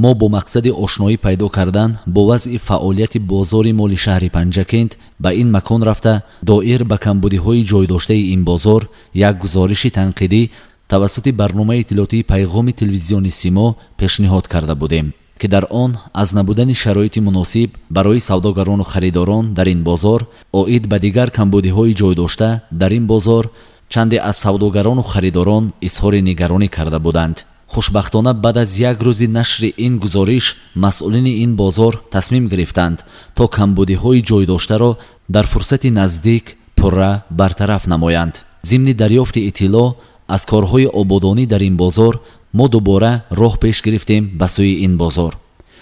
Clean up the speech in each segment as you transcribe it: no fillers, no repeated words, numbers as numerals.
Мо бо мақсади ошноӣ пайдо кардан бо вазъи фаъолияти бозори моли шаҳри Панҷакент ба ин макон рафта, доир ба камбудиҳои ҷойдоштаи ин бозор як гузориши танқидӣ тавассути барномаи иттилоотии Пайғоми телевизиони Симо пешниҳод карда будем, ки дар он аз набудани шароити муносиб барои савдогарону харидорон дар ин бозор, оид ба дигар камбудиҳои ҷойдошта дар ин бозор чанде аз савдогарону харидорон изҳори нигаронӣ карда буданд. Хушбахтона, баъд аз як рӯзи нашри ин гузориш масъулини ин бозор тасмим гирифтанд, то камбудиҳои ҷойдоштаро дар фурсати наздик пурра бартараф намоянд. Зимни дарёфти иттилоъ аз корҳои ободонӣ дар ин бозор, мо дубора роҳ пеш гирифтем ба сӯи ин бозор.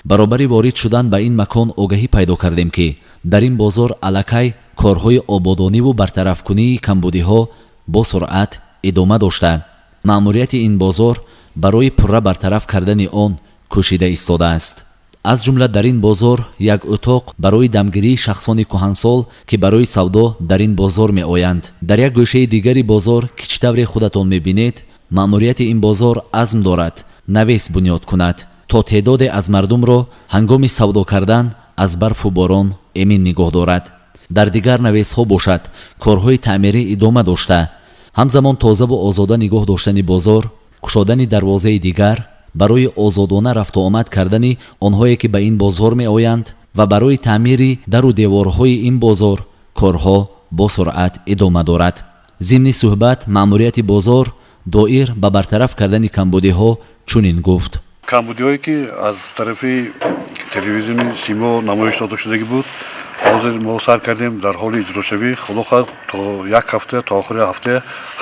Баробари ворид шудан ба ин макон огаҳӣ пайдо кардем, ки дар ин бозор аллакай корҳои ободониву бартарафкунии камбудиҳо бо суръат идома дошта, маъмурияти ин бозор барои пурра бартараф кардани он кӯшида истодааст. Аз ҷумла дар ин бозор як утоқ барои дамгирии шахсони кӯҳансол, ки барои савдо дар ин бозор меоянд. Дар як гӯшаи дигари бозор, ки чӣ тавре худатон мебинед, маъмурияти ин бозор азм дорад навес бунёд кунад, то теъдоде аз мардумро ҳангоми савдо кардан аз барфу борон эмин нигоҳ дорад. Дар дигар навесҳо бошад, корҳои таъмирӣ идома дошта, ҳамзамон тозаву озода нигоҳ доштани бозор, кушодани дарвозаи дигар барои озодона рафтуомад кардани онҳое, ки ба ин бозор меоянд, ва барои таъмири дару деворҳои ин бозор корҳо бо суръат идома дорад. Зимни суҳбат маъмурияти бозор доир ба бартараф кардани камбудиҳо чунин гуфт: Камбудиҳое, ки аз тарафи телевизиони Симо намоиш дода шудагӣ буд, ҳозир мо сар кардем, дар ҳоли иҷрошавӣ. Худо хоҳад, то як ҳафта, то охири ҳафта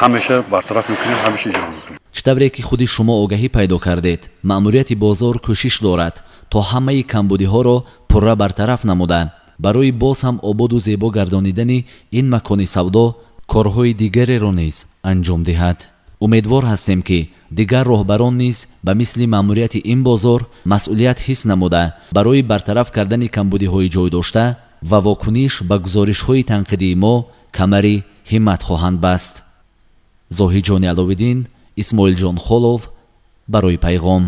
ҳамеша бартараф мекунем, ҳамеша иҷро мекунем. Чӣ тавре ки худи шумо огаҳӣ пайдо кардед, маъмурияти бозор кӯшиш дорад, то ҳамаи камбудиҳоро пурра бартараф намуда, барои боз ҳам ободу зебо гардонидани ин макони савдо корҳои дигареро низ анҷом диҳад. Умедвор ҳастем, ки дигар роҳбарон низ ба мисли маъмурияти ин бозор масъулият ҳис намуда, барои бартараф кардани камбудиҳои ҷойдошта ва вокуниш ба гузоришҳои танқидии мо камари ҳиммат хоҳанд баст. Зоҳидҷони Аловиддин, Исмоилҷон Холов барои Пайғом.